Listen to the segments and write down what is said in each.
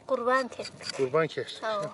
Gurban kesdik. Gurban kesdik. Hawa.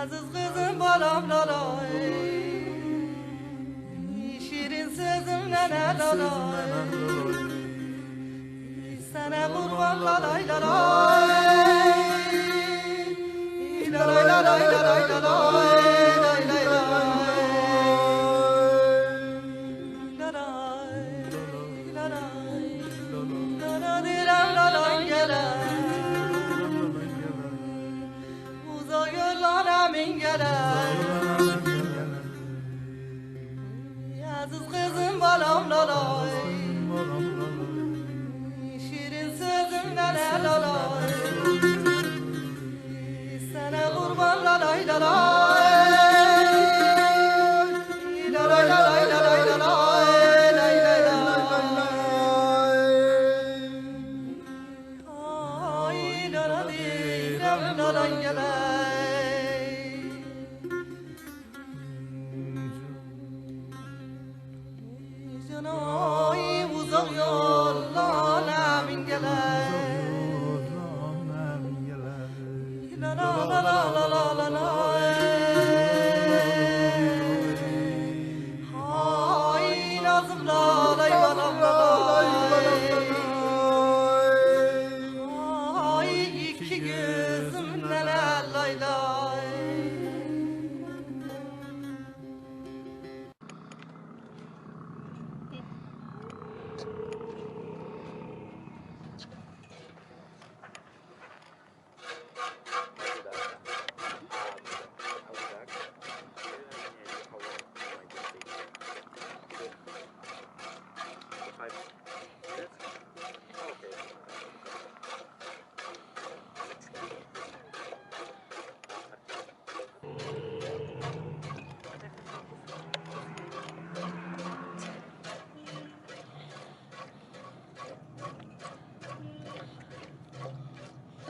Aziz kızım balam lalay Şirin sözüm nene lalay Sana kurban lalay lalay Lalay lalay lalay lalay Lay lay lay Lalay lalay Lalay lalay gelen Uzak yollara min gelen Aziz kızım balam lalay Şirin sözüm nene lalay Sana kurban lalay lalay Lalay lalay lalay lalay Lay lay lay Ay lalay lalay lalay Canay uzak yollara min gelay La la la la la la la la Hay Nazım la la.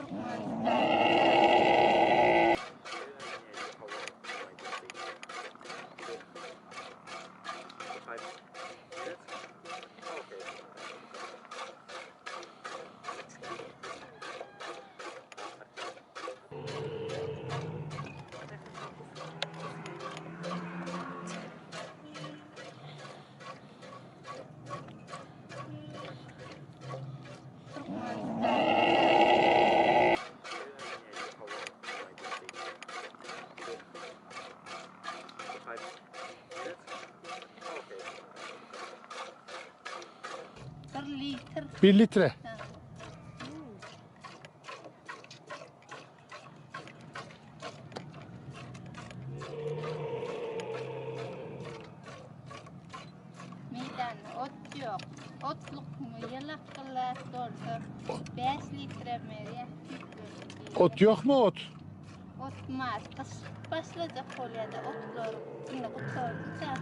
Türkmenistanda. Türkmenistanda. Bir litr. 1 litre. Meýdanda ot ýok. Otlukmy ýylak gylat dolsa 5 litre berýär süýt berip diýýär. Ot ýok mu ot? Ot mas gyş başlajak bolýar-da otlar indi gutardy-da.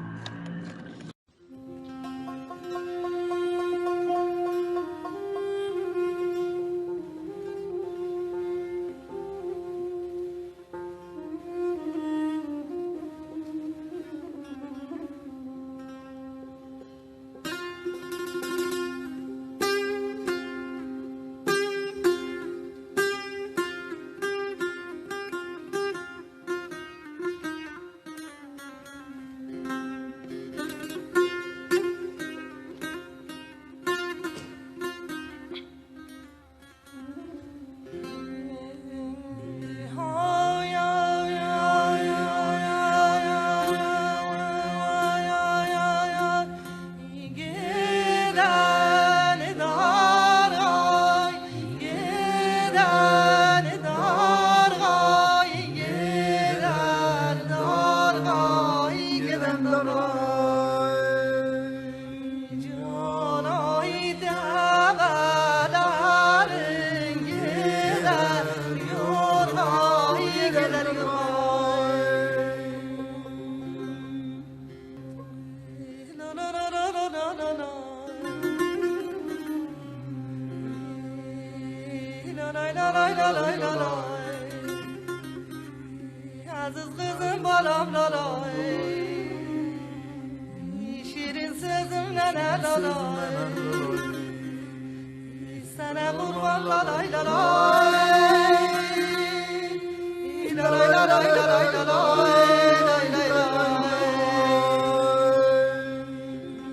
Aziz kızım balam lalay Şirin sözüm nene lalay Sana kurban lalay lalay Lalay lalay lalay lalay Lay lay lay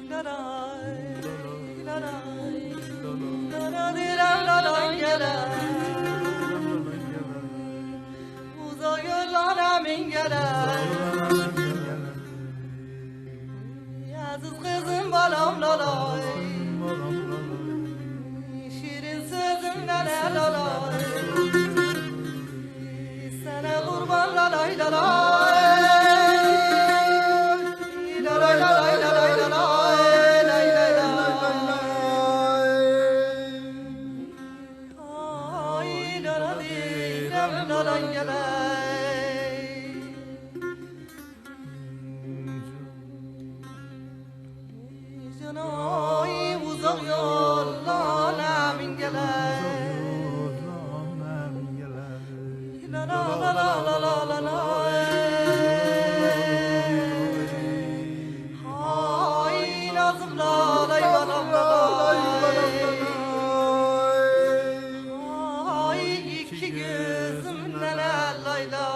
Lalay lalay Lalay lalay gelen Uzak yollara min gelen Aziz kızım balam lalay Şirin sözüm nene lalay Sana kurban lalay lalay Lalay lalay lalay lalay Lay lay lay Ay lalay lalay lalay Canay uzak yollara min geley La la la la la la la la Hay Nazım la lay balam la lay Ay iki gözüm la la lay lay.